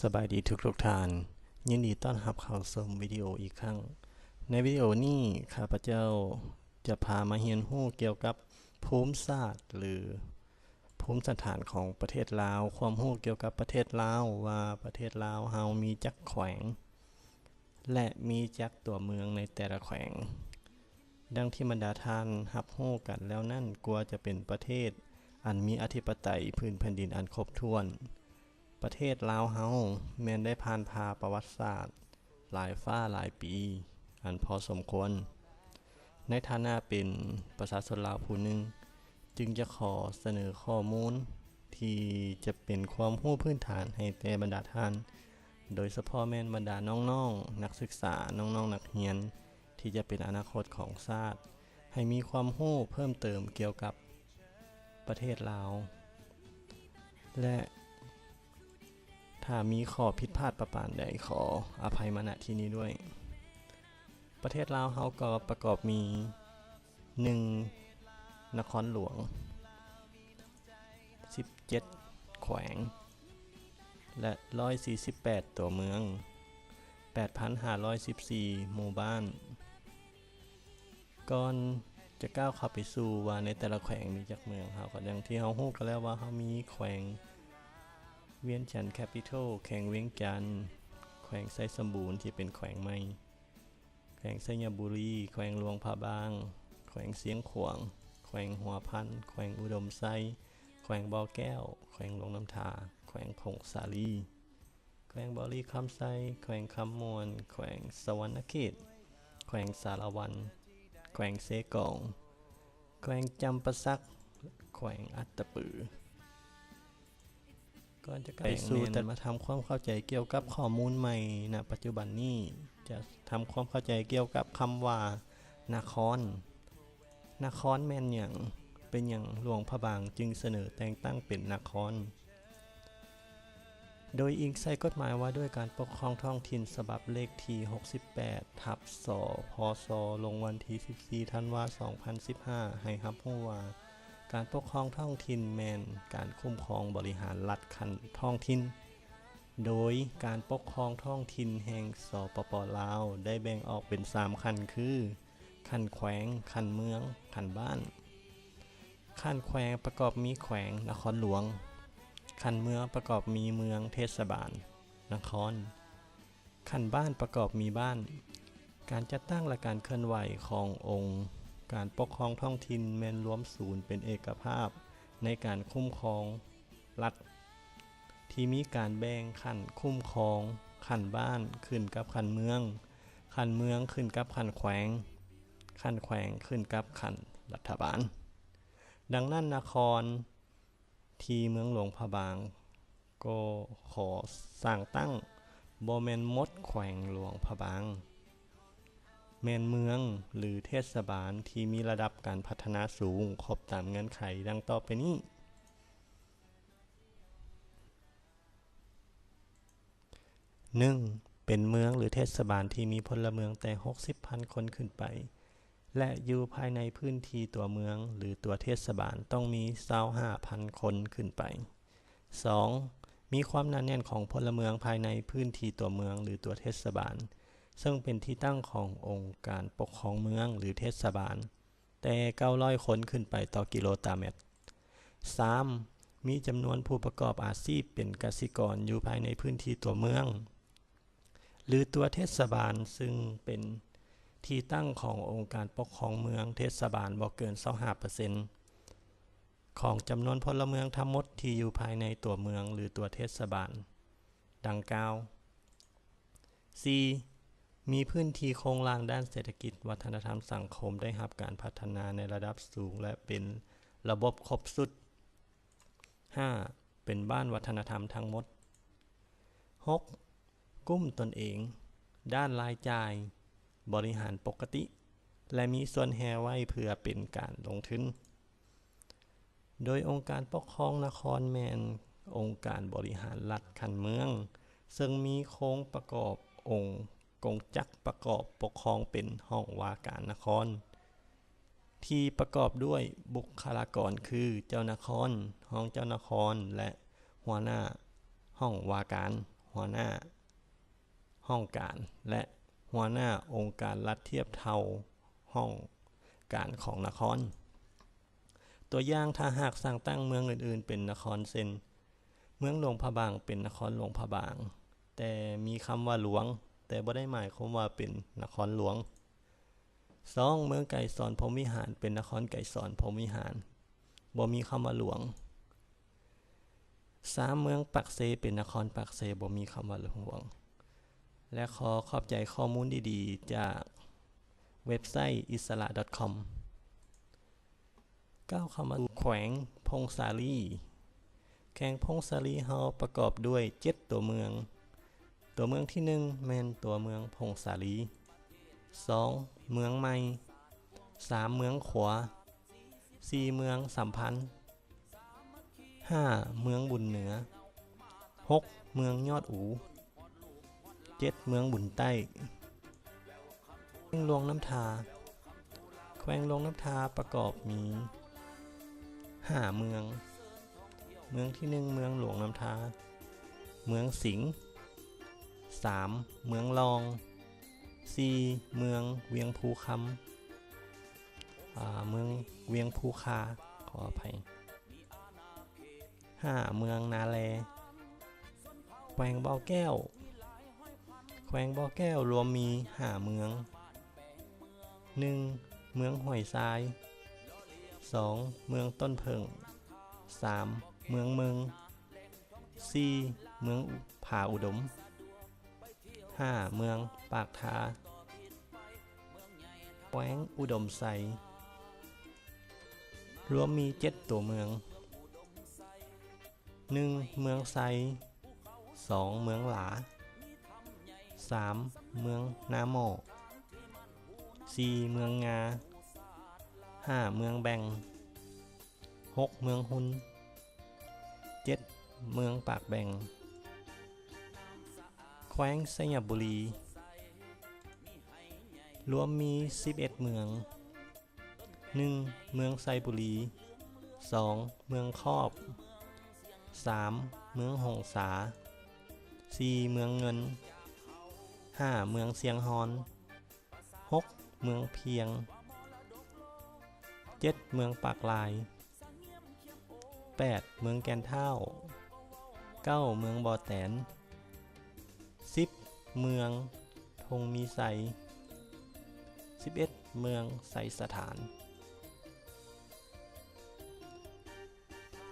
ສະບາຍດີທຸກໆທ່ານ, ຍິນດີຕ້ອນຮັບເຂົ້າຊົມວິດີໂອອີກຄັ້ງ. ໃນວິດີໂອນີ້ ຂ້າພະເຈົ້າຈະພາມາຮຽນຮູ້ກ່ຽວກັບພູມສາດ ຫຼື ພູມສັນຖານຂອງປະເທດລາວ, ຄວາມຮູ້ກ່ຽວກັບປະເທດລາວ ວ່າປະເທດລາວເຮົາມີຈັກແຂວງ ແລະ ມີຈັກຕົວເມືອງໃນແຕ່ລະແຂວງ. ດັ່ງທີ່ບັນດາທ່ານຮັບຮູ້ກັນແລ້ວນັ້ນ, ກວ່າຈະເປັນປະເທດອັນມີອະທິປະໄຕພື້ນແຜ່ນດິນອັນຄົບຖ້ວນ, ປະເທດລາວເຮົາແມ່ນໄດ້ຜ່ານຜ່າປະຫວັດສາດຫຼາຍຟ້າຫຼາຍປີອັນພໍສົມຄວນ. ໃນຖານະເປັນປະຊາຊົນລາວຜູ້ໜຶ່ງ, ຈຶ່ງຈະຂໍສະເໜີຂໍ້ມູນທີ່ຈະເປັນຄວາມຮູ້ພື້ນຖານໃຫ້ແກ່ບັນດາທ່ານ, ໂດຍສະເພາະແມ່ນບັນດານ້ອງໆນັກສຶກສາ, ນ້ອງໆນັກຮຽນ ທີ່ຈະເປັນອະນາຄົດຂອງຊາດ, ໃຫ້ມີຄວາມຮູ້ເພີ່ມເຕີມກ່ຽວກັບປະເທດລາວ ແລະ ຖ້າມີຂໍ້ຜິດພາດປະປານໃດ, ຂໍອະໄພມາ ນະ ທີ່ນີ້ດ້ວຍ. ປະເທດລາວເຮົາກໍປະກອບມີ ໜຶ່ງ ນະຄອນຫຼວງ, ສິບເຈັດ ແຂວງ ແລະ ຮ້ອຍສີ່ສິບແປດ ຕົວເມືອງ, ແປດພັນຫ້າຮ້ອຍສິບສີ່ ໝູ່ບ້ານ. ກ່ອນຈະກ້າວເຂົ້າໄປສູ່ວ່າໃນແຕ່ລະແຂວງມີຈັກເມືອງ, ເຮົາກໍຢ່າງທີ່ເຮົາຮູ້ກັນແລ້ວວ່າເຮົາມີແຂວງວຽງຈັນ Capital, ແຂວງວຽງຈັນ, ແຂວງໄຊສົມບູນທີ່ເປັນແຂວງໃໝ່, ແຂວງໄຊຍະບູລີ, ແຂວງຫຼວງພະບາງ, ແຂວງຊຽງຂວາງ, ແຂວງຫົວພັນ, ແຂວງອຸດົມໄຊ, ແຂວງບໍ່ແກ້ວ, ແຂວງຫຼວງນ້ຳທາ, ແຂວງຜົ້ງສາລີ, ແຂວງບໍລິຄຳໄຊ, ແຂວງຄຳມ່ວນ, ແຂວງສະຫວັນນະເຂດ, ແຂວງສາລະວັນ, ແຂວງເຊກອງ, ແຂວງຈຳປາສັກ, ແຂວງອັດຕະປື. ກ່ອນຈະໄປສູ່ ແຕ່ມາທຳຄວາມເຂົ້າໃຈກ່ຽວກັບຂໍ້ມູນໃໝ່ ນະປັດຈຸບັນນີ້ ຈະທຳຄວາມເຂົ້າໃຈກ່ຽວກັບຄຳວ່າ ນະຄອນ. ນະຄອນແມ່ນຫຍັງ? ເປັນຫຍັງຫຼວງພະບາງຈຶ່ງສະເໜີແຕ່ງຕັ້ງເປັນນະຄອນ? ໂດຍອີງໃສ່ກົດໝາຍວ່າດ້ວຍການປົກຄອງທ້ອງຖິ່ນ ສະບັບເລກທີຫົກສິບແປດ ທັບ ສພສ ລົງວັນທີສິບສີ່ ທັນວາ ສອງພັນສິບຫ້າ ໃຫ້ຮັບຮູ້ວ່າ ການປົກຄອງທ້ອງຖິ່ນແມ່ນການຄຸ້ມຄອງບໍລິຫານລັດຂັ້ນທ້ອງຖິ່ນ, ໂດຍການປົກຄອງທ້ອງຖິ່ນແຫ່ງ ສປປ ລາວ ໄດ້ແບ່ງອອກເປັນສາມຂັ້ນຄື ຂັ້ນແຂວງ, ຂັ້ນເມືອງ, ຂັ້ນບ້ານ. ຂັ້ນແຂວງປະກອບມີແຂວງ, ນະຄອນຫຼວງ. ຂັ້ນເມືອງປະກອບມີເມືອງ, ເທດສະບານ, ນະຄອນ. ຂັ້ນບ້ານປະກອບມີບ້ານ. ການຈັດຕັ້ງ ແລະ ການເຄື່ອນໄຫວຂອງອົງການປົກຄອງທ້ອງຖິ່ນແມ່ນລວມສູນເປັນເອກະພາບໃນການຄຸ້ມຄອງລັດ ທີ່ມີການແບ່ງຂັ້ນຄຸ້ມຄອງ, ຂັ້ນບ້ານຂຶ້ນກັບຂັ້ນເມືອງ, ຂັ້ນເມືອງຂຶ້ນກັບຂັ້ນແຂວງ, ຂັ້ນແຂວງຂຶ້ນກັບຂັ້ນລັດຖະບານ. ດັ່ງນັ້ນ ນະຄອນ ທີ່ເມືອງຫຼວງພະບາງກໍຂໍສ້າງຕັ້ງ ບໍ່ແມ່ນໝົດແຂວງຫຼວງພະບາງ, ແມ່ນເມືອງ ຫຼື ເທດສະບານທີ່ມີລະດັບການພັດທະນາສູງ ຄົບຕາມເງື່ອນໄຂດັ່ງຕໍ່ໄປນີ້. ໜຶ່ງ ເປັນເມືອງ ຫຼື ເທດສະບານທີ່ມີພົນລະເມືອງແຕ່ຫົກສິບພັນຄົນຂຶ້ນໄປ ແລະ ຢູ່ພາຍໃນພື້ນທີ່ຕົວເມືອງ ຫຼື ຕົວເທດສະບານ ຕ້ອງມີຊາວຫ້າພັນຄົນຂຶ້ນໄປ. ສອງ ມີຄວາມໜາແໜ້ນຂອງພົນລະເມືອງພາຍໃນພື້ນທີ່ຕົວເມືອງ ຫຼື ຕົວເທດສະບານ ເຊິ່ງເປັນທີ່ຕັ້ງຂອງອົງການປົກຄອງເມືອງ ຫຼື ເທດສະບານ ແຕ່ເກົ້າຮ້ອຍຄົນຂຶ້ນໄປຕໍ່ກິໂລຕາແມັດ. ສາມ ມີຈຳນວນຜູ້ປະກອບອາຊີບເປັນກະສິກອນຢູ່ພາຍໃນພື້ນທີ່ຕົວເມືອງ ຫຼື ຕົວເທດສະບານ ຊຶ່ງເປັນທີ່ຕັ້ງຂອງອົງການປົກຄອງເມືອງ, ເທດສະບານ ບໍ່ເກີນຊາວຫ້າເປີເຊັນ ຂອງຈຳນວນພົນລະເມືອງທັງໝົດທີ່ຢູ່ພາຍໃນຕົວເມືອງ ຫຼື ຕົວເທດສະບານ ດັ່ງກ່າວ. ສີ່ ມີພື້ນທີ່ໂຄງລ່າງດ້ານເສດຖະກິດ, ວັດທະນະທຳ, ສັງຄົມ ໄດ້ຮັບການພັດທະນາໃນລະດັບສູງ ແລະ ເປັນລະບົບຄົບຊຸດ. ຫ້າ ເປັນບ້ານວັດທະນະທຳທັງໝົດ. ຫົກ ກຸ້ມຕົນເອງດ້ານລາຍຈ່າຍ, ບໍລິຫານປົກກະຕິ ແລະ ມີສ່ວນແຮ່ໄວ້ເພື່ອເປັນການລົງທຶນ. ໂດຍອົງການປົກຄອງນະຄອນແມ່ນອົງການບໍລິຫານລັດຂັ້ນເມືອງ, ເຊິ່ງມີໂຄງປະກອບອົງກົງຈັກປະກອບປົກຄອງເປັນຫ້ອງວ່າການນະຄອນ ທີ່ປະກອບດ້ວຍບຸກຄະລາກອນຄື ເຈົ້ານະຄອນ, ຮອງເຈົ້ານະຄອນ ແລະ ຫົວໜ້າຫ້ອງວ່າການ. ຫົວໜ້າຫ້ອງການ ແລະ ຫົວໜ້າອົງການລັດທຽບເທົ່າຫ້ອງການຂອງນະຄອນ. ຕົວຢ່າງ, ຖ້າຫາກສ້າງຕັ້ງເມືອງອື່ນໆເປັນນະຄອນ ເຊັ່ນ ເມືອງຫຼວງພະບາງເປັນນະຄອນຫຼວງພະບາງ, ແຕ່ມີຄຳວ່າຫຼວງ, ແຕ່ບໍ່ໄດ້ໝາຍຄວາມວ່າເປັນນະຄອນຫຼວງ. ສອງ, ເມືອງໄກສອນພົມວິຫານເປັນນະຄອນໄກສອນພົມວິຫານ, ບໍ່ມີຄຳວ່າຫຼວງ. ສາມ, ເມືອງປາກເຊເປັນນະຄອນປາກເຊ, ບໍ່ມີຄຳວ່າຫຼວງ. ແລະ ຂໍຂອບໃຈຂໍ້ມູນດີໆຈາກເວັບໄຊອິດສະຫຼະດອດຄອມ. ກ້າວເຂົ້າມາສູ່ແຂວງຜົ້ງສາລີ. ແຂວງຜົ້ງສາລີເຮົາປະກອບດ້ວຍເຈັດຕົວເມືອງ. ຕົວເມືອງທີໜຶ່ງແມ່ນຕົວເມືອງຜົ້ງສາລີ. ສອງ, ເມືອງໃໝ່. ສາມ, ເມືອງຂວາ. ສີ່, ເມືອງສຳພັນ. ຫ້າ, ເມືອງບຸນເໜືອ. ຫົກ, ເມືອງຍອດອູ. ເຈັດ, ເມືອງບຸນໃຕ້. ແຂວງຫຼວງນ້ຳທາ. ແຂວງຫຼວງນ້ຳທາປະກອບມີຫ້າເມືອງ. ເມືອງທີໜຶ່ງ ເມືອງຫຼວງນ້ຳທາ. ເມືອງສິງ. ສາມ, ເມືອງລອງ. ສີ່, ເມືອງວຽງພູຄຳ. ອາ, ເມືອງວຽງພູຄາ, ຂໍອະໄພ. ຫ້າ, ເມືອງນາແລ. ແຂວງບໍ່ແກ້ວ. ແຂວງບໍ່ແກ້ວລວມມີຫ້າເມືອງ. ໜຶ່ງ, ເມືອງຫ້ວຍຊາຍ. ສອງ, ເມືອງຕົ້ນເຜິ້ງ. ສາມ, ເມືອງເມິງ. ສີ່, ເມືອງຜາອຸດົມ. ຫ້າ, ເມືອງປາກທາ. ແຂວງອຸດົມໄຊລວມມີເຈັດຕົວເມືອງ. ໜຶ່ງ, ເມືອງໄຊ. ສອງ, ເມືອງຫຼາ. ສາມ, ເມືອງນາໝໍ້. ສີ່, ເມືອງງາ. ຫ້າ, ເມືອງແບງ. ຫົກ, ເມືອງຮຸນ. ເຈັດ, ເມືອງປາກແບງ. ແຂວງໄຊຍະບູລີລວມມີສິບເອັດເມືອງ. ໜຶ່ງ, ເມືອງໄຊບູລີ. ສອງ, ເມືອງຄອບ. ສາມ, ເມືອງຫົງສາ. ສີ່, ເມືອງເງິນ. ຫ້າ, ເມືອງຊຽງຮອນ. ຫົກ, ເມືອງພຽງ. ເຈັດ, ເມືອງປາກລາຍ. ແປດ, ເມືອງແກ່ນທ້າວ. ເກົ້າ, ເມືອງບໍ່ແຕນ. ສິບ, ເມືອງທົ່ງມີໄຊ. ສິບເອັດ, ເມືອງໄຊສະຖານ.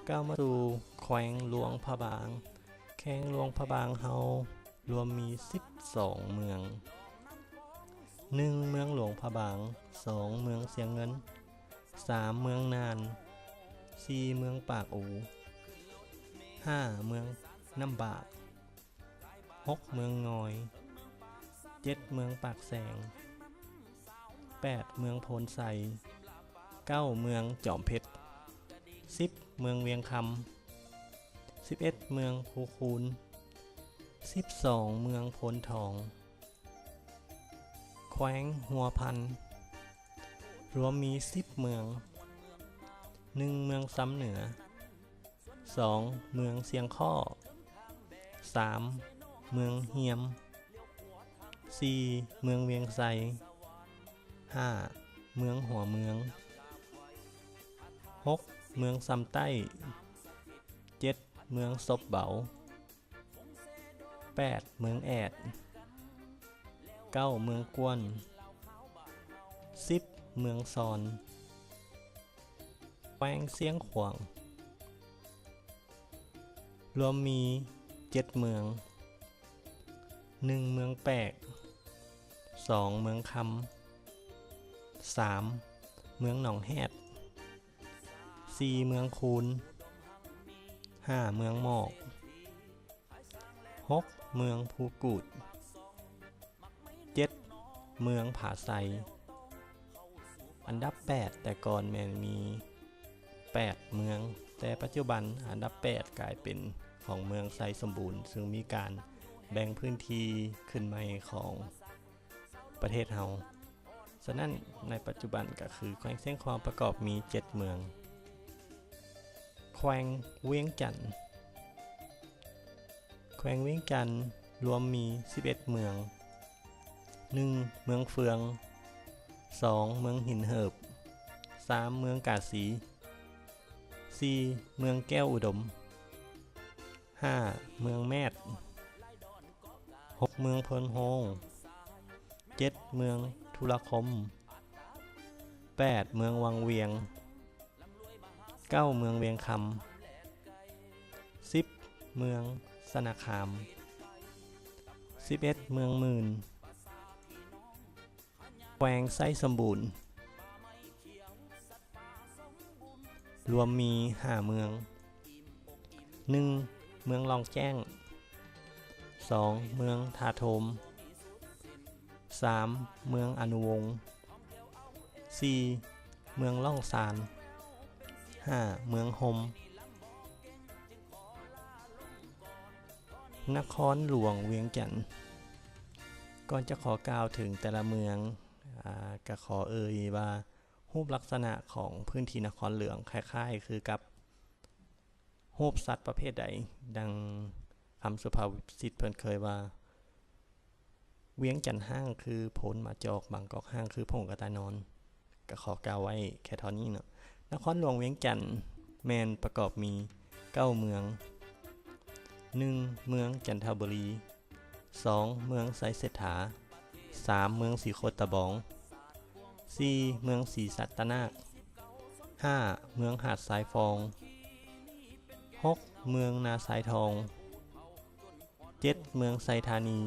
ກ້າວມາສູ່ແຂວງຫຼວງພະບາງ. ແຂວງຫຼວງພະບາງເຮົາລວມມີສິບສອງເມືອງ. ໜຶ່ງ, ເມືອງຫຼວງພະບາງ. ສອງ, ເມືອງຊຽງເງິນ. ສາມ, ເມືອງນານ. ສີ່, ເມືອງປາກອູ. ຫ້າ, ເມືອງນ້ຳບາກ. ຫົກ, ເມືອງງອຍ. ເຈັດ, ເມືອງປາກແຊງ. ແປດ, ເມືອງໂພນໄຊ. ເກົ້າ, ເມືອງຈອມເພັດ. ສິບ, ເມືອງວຽງຄຳ. ສິບເອັດ, ເມືອງພູຄູນ. ສິບສອງ, ເມືອງໂພນທອງ. ແຂວງຫົວພັນລວມມີສິບເມືອງ. ໜຶ່ງ, ເມືອງຊຳເໜືອ. ສອງ, ເມືອງຊຽງຄໍ້. ສາມ, ເມືອງຮຽມ. ສີ່, ເມືອງວຽງໄຊ. ຫ້າ, ເມືອງຫົວເມືອງ. ຫົກ, ເມືອງຊຳໃຕ້. ເຈັດ, ເມືອງສົບເບົາ. ແປດ, ເມືອງແອດ. ເກົ້າ, ເມືອງກວນ. ສິບ, ເມືອງຊອນ. ແຂວງຊຽງຂວາງລວມມີເຈັດເມືອງ. ໜຶ່ງ, ເມືອງແປກ. ສອງ, ເມືອງຄຳ. ສາມ, ເມືອງໜອງແຮດ. ສີ່, ເມືອງຄູນ. ຫ້າ, ເມືອງໝອກ. ຫົກ, ເມືອງພູກູດ. ເຈັດ, ເມືອງຜາໄຊ. ອັນດັບແປດ ແຕ່ກ່ອນແມ່ນມີແປດເມືອງ, ແຕ່ປັດຈຸບັນອັນດັບແປດກາຍເປັນຂອງເມືອງໄຊສົມບູນ, ຊຶ່ງມີການແບ່ງພື້ນທີ່ຂຶ້ນໃໝ່ຂອງ ປະເທດເຮົາ. ສະນັ້ນ, ໃນປັດຈຸບັນກໍຄືແຂວງຊຽງຂວາງປະກອບມີເຈັດເມືອງ. ແຂວງວຽງຈັນ. ແຂ ແຂວງວຽງຈັນລວມມີສິບເອັດເມືອງ. ໜຶ່ງ ເມືອງເຟືອງ. ສອງ ເມືອງຫີນເຫີບ. ສາມ ເມືອງກາສີ. ສີ່ ເມືອງແກ້ວອຸດົມ. ຫ້າ ເມືອງແມດ. ຫົກ ເມືອງໂພນໂຮງ. ເຈັດ ເມືອງທຸລະຄົມ. ແປດ ເມືອງວັງວຽງ. ເກົ້າ ເມືອງວຽງຄຳ. ສິບ ເມືອງຊະນະຄາມ. ສິບເອັດ ເມືອງໝື່ນ. ແຂວງໄຊສົມບູນ ລວມມີຫ້າເມືອງ. ໜຶ່ງ ເມືອງລ່ອງແຈ້ງ. ສອງ ເມືອງທ່າໂທມ. ສາມ ເມືອງອະນຸວົງ. ສີ່ ເມືອງລ່ອງຊານ. ຫ້າ ເມືອງຫົ່ມ. ນະຄອນຫຼວງວຽງຈັນ. ກ່ອນຈະຂໍກ່າວເຖິງແຕ່ລະເມືອງ, ອາ, ກະຂໍເອີ່ຍວ່າ ຮູບລັກສະນະຂອງພື້ນທີ່ນະຄອນຫຼວງຄ້າຍໆຄືກັບຮູບສັດປະເພດໃດ? ດັ່ງຄຳສຸພາສິດເພິ່ນເຄີຍວ່າ, ວຽງຈັນຮ້າງຄືໂພນໝາຈອກ, ບາງກອກຮ້າງຄືຜົງກະຕ່າຍນອນ. ກະຂໍກ່າວໄວ້ແຄ່ເທົ່ານີ້ເນາະ. ນະຄອນຫຼວງວຽງຈັນແມ່ນປະກອບມີເກົ້າເມືອງ. ໜຶ່ງ ເມືອງຈັນທະບູລີ. ສອງ ເມືອງໄຊເສດຖາ. ສາມ ເມືອງສີໂຄດຕະບອງ. ສີ່ ເມືອງສີສັດຕະນາກ. ຫ້າ ເມືອງຫາດຊາຍຟອງ. ຫົກ ເມືອງນາຊາຍທອງ. ເຈັດ ເມືອງໄຊທານີ.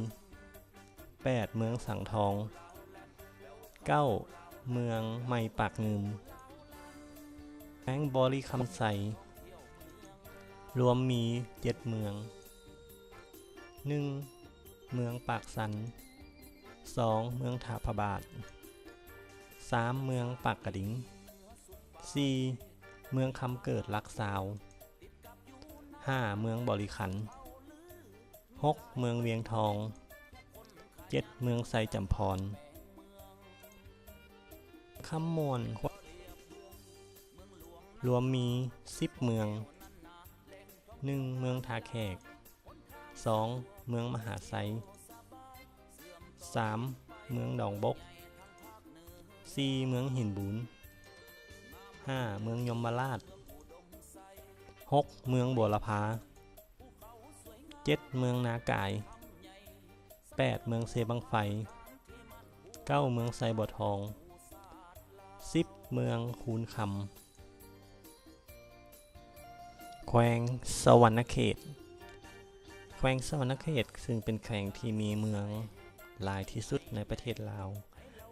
ແປດ ເມືອງສັງທອງ. ເກົ້າ ເມືອງໃໝ່ປາກງື່ມ. ແຂວງບໍລິຄຳໄຊ ລວມມີເຈັດເມືອງ. ໜຶ່ງ ເມືອງປາກຊັນ. ສອງ ເມືອງທ່າພະບາດ. ສາມ ເມືອງປາກກະດິງ. ສີ່ ເມືອງຄຳເກີດຫຼັກຊາວ. ຫ້າ ເມືອງບໍລິຄັນ. ຫົກ ເມືອງວຽງທອງ. ເຈັດ ເມືອງໄຊຈຳພອນ. ຄຳມ່ວນ ລວມມີສິບເມືອງ. ໜຶ່ງ ເມືອງທ່າແຂກ. ສອງ ເມືອງມະຫາໄຊ. ສາມ ເມືອງໜອງບົກ. ສີ່ ເມືອງຫີນບູນ. ຫ້າ ເມືອງຍົມມະລາດ. ຫົກ ເມືອງບົວລະພາ. ເຈັດ ເມືອງນາກາຍ. ແປດ ເມືອງເຊບັ້ງໄຟ. ເກົ້າ ເມືອງໄຊບົວທອງ. ສິບ ເມືອງຄູນຄຳ. ແຂວງສະຫວັນນະເຂດ. ແຂວງສະຫວັນນະເຂດ ຊຶ່ງເປັນແຂວງທີ່ມີເມືອງຫຼາຍທີ່ສຸດໃນປະເທດລາວ,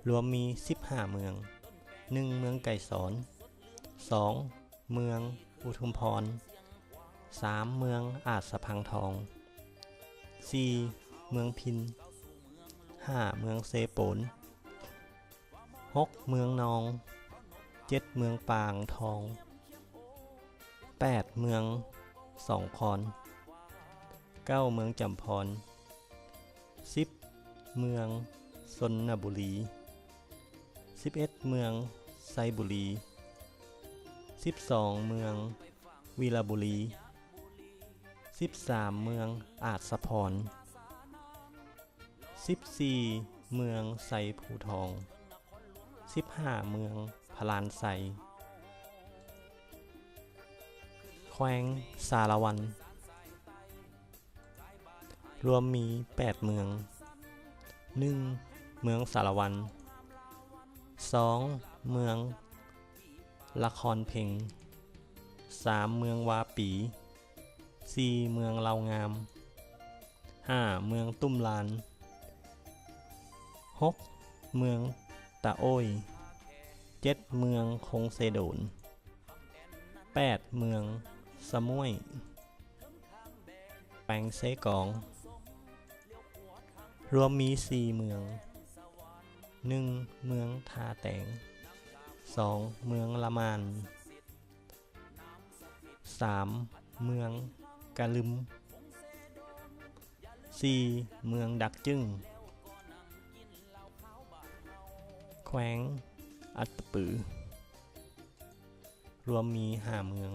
ລວມມີສິບຫ້າເມືອງ. ໜຶ່ງ ເມືອງໄກສອນ. ສອງ ເມືອງອຸທຸມພອນ. ສາມ ເມືອງອາດສະພັງທອງ. ສີ່ ເມືອງພິນ. ຫ້າ ເມືອງເຊໂປນ. ຫົກ ເມືອງນອງ. ເຈັດ ເມືອງປາງທອງ. ແປດ ເມືອງສອງຄອນ. ເກົ້າ ເມືອງຈຳພອນ. ສິບ ເມືອງຊົນນະບູລີ. ສິບເອັດ ເມືອງໄຊບູລີ. ສິບສອງ ເມືອງວິລະບູລີ. ສິບສາມ ເມືອງອາດສະພອນ. ສິບສີ່ ເມືອງໄຊພູທອງ. ສິບຫ້າ ເມືອງພະລານໄຊ. ແຂວງສາລະວັນ ລວມມີແປດເມືອງ. ໜຶ່ງ ເມືອງສາລະວັນ. ສອງ ເມືອງລະຄອນເພັງ. ສາມ ເມືອງວາປີ. ສີ່ ເມືອງເລົ່າງາມ. ຫ້າ ເມືອງຕຸ້ມລານ. ຫົກ ເມືອງຕະໂອ້ຍ. ເຈັດ ເມືອງຄົງເຊໂດນ. ແປດ ເມືອງສະມ້ວຍ. ແຂວງເຊກອງ ລວມມີສີ່ເມືອງ. ໜຶ່ງ ເມືອງທ່າແຕງ. ສອງ ເມືອງລະມານ. ສາມ ເມືອງກະລຶມ. ສີ່ ເມືອງດັກຈຶງ. ແຂວງອັດຕະປື ລວມມີຫ້າເມືອງ.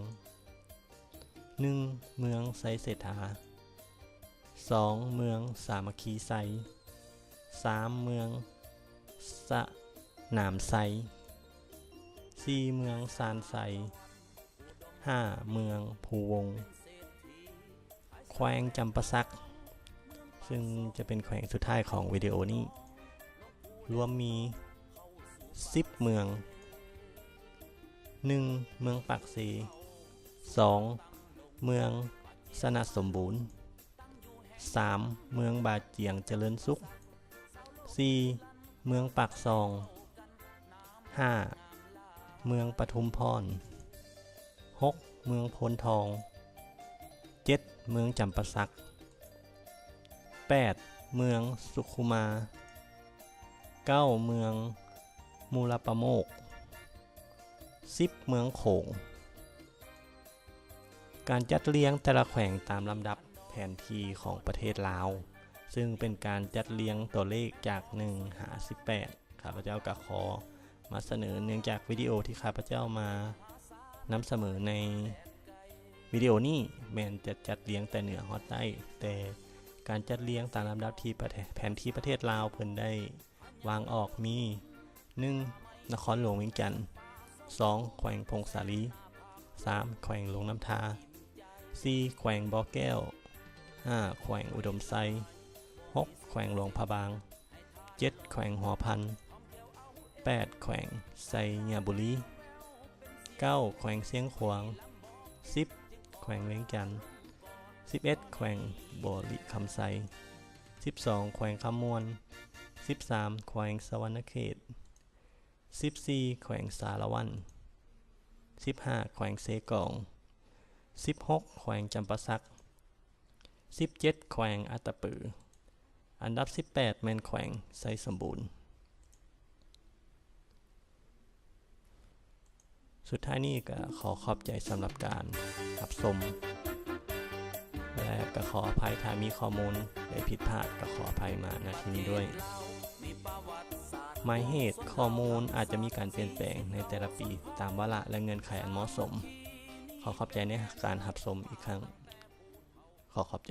ໜຶ່ງ ເມືອງໄຊເສດຖາ. ສ ສອງ ເມືອງສາມັກຄີໄຊ, ສາມ ເມືອງສະໜາມໄຊ, ສີ່ ເມືອງຊານໄຊ, ຫ້າ ເມືອງພູວົງ. ແຂວງຈຳປາສັກ ຊຶ່ງຈະເປັນແຂວງສຸດທ້າຍຂອງວິດີໂອນີ້ ລວມມີສິບເມືອງ. ໜຶ່ງ ເມືອງປາກເຊ, ສອງ ເມືອງຊະນະສົມບູນ, ສາມ ເມືອງບາຈຽງຈະເລີນສຸກ, ສີ່ ເມືອງປາກຊ່ອງ, ຫ້າ ເມືອງປະທຸມພອນ, ຫົກ ເມືອງໂພນທອງ, ເຈັດ ເມືອງຈຳປາສັກ, ແປດ ເມືອງສຸຂຸມາ, ເກົ້າ ເມືອງມູລະປະໂມກ, ສິບ ເມືອງໂຂງ. ການຈັດລຽງແຕ່ລະແຂວງຕາມລຳດັບແຜນທີ່ຂອງປະເທດລາວ, ຊຶ່ງເປັນການຈັດລຽງຕົວເລກຈາກໜຶ່ງຫາສິບແປດ. ຂ້າພະເຈົ້າກະຂໍມາສະເໜີ, ເນື່ອງຈາກວິດີໂອທີ່ຂ້າພະເຈົ້າມານຳສະເໜີໃນວິດີໂອນີ້ ແມ່ນຈະຈັດລຽງແຕ່ເໜືອຮອດໃຕ້, ແຕ່ການຈັດລຽງຕາມລຳດັບທີ່ປະເທດ, ແຜນທີ່ປະເທດລາວເພິ່ນໄດ້ ວາງອອກມີ ໜຶ່ງ ນະຄອນຫຼວງວຽງຈັນ, ສອງ ແຂວງຜົ້ງສາລີ, ສາມ ແຂວງຫຼວງນ້ຳທາ, ສີ່ ແຂວງບໍ່ແກ້ວ, ຫ້າ ແຂວງອຸດົມໄຊ, ຫົກ ແຂວງຫຼວງພະບາງ, ເຈັດ ແຂວງຫົວພັນ, ແປດ ແຂວງໄຊຍະບູລີ, ເກົ້າ ແຂວງຊຽງຂວາງ, ສິບ ແຂວງວຽງຈັນ, ສິບເອັດ ແຂວງບໍລິຄຳໄຊ, ສິບສອງ ແຂວງຄຳມ່ວນ, ສິບສາມ ແຂວງສະຫວັນນະເຂດ, ສິບສີ່ ແຂວງສາລະວັນ, ສິບຫ້າ ແຂວງເຊກອງ, ສິບຫົກ ແຂວງຈຳປາສັກ, ສິບເຈັດ ແຂວງອັດຕະປື, ອັນດັບສິບແປດ ແມ່ນແຂວງໄຊສົມບູນ. ສຸດທ້າຍນີ້ກໍຂໍຂອບໃຈສຳລັບການຮັບຊົມ ແລະ ກໍຂໍອະໄພຖ້າມີຂໍ້ມູນໃດຜິດພາດ, ກໍຂໍອະໄພມາ ນະ ທີ່ນີ້ດ້ວຍ. ໝາຍເຫດ, ຂໍ້ມູນອາດຈະມີການປ່ຽນແປງໃນແຕ່ລະປີຕາມວາລະ ແລະ ເງື່ອນໄຂອັນເໝາະສົມ. ຂໍຂອບໃຈໃນການຮັບຊົມອີກຄັ້ງ. ຂໍຂອບໃຈ.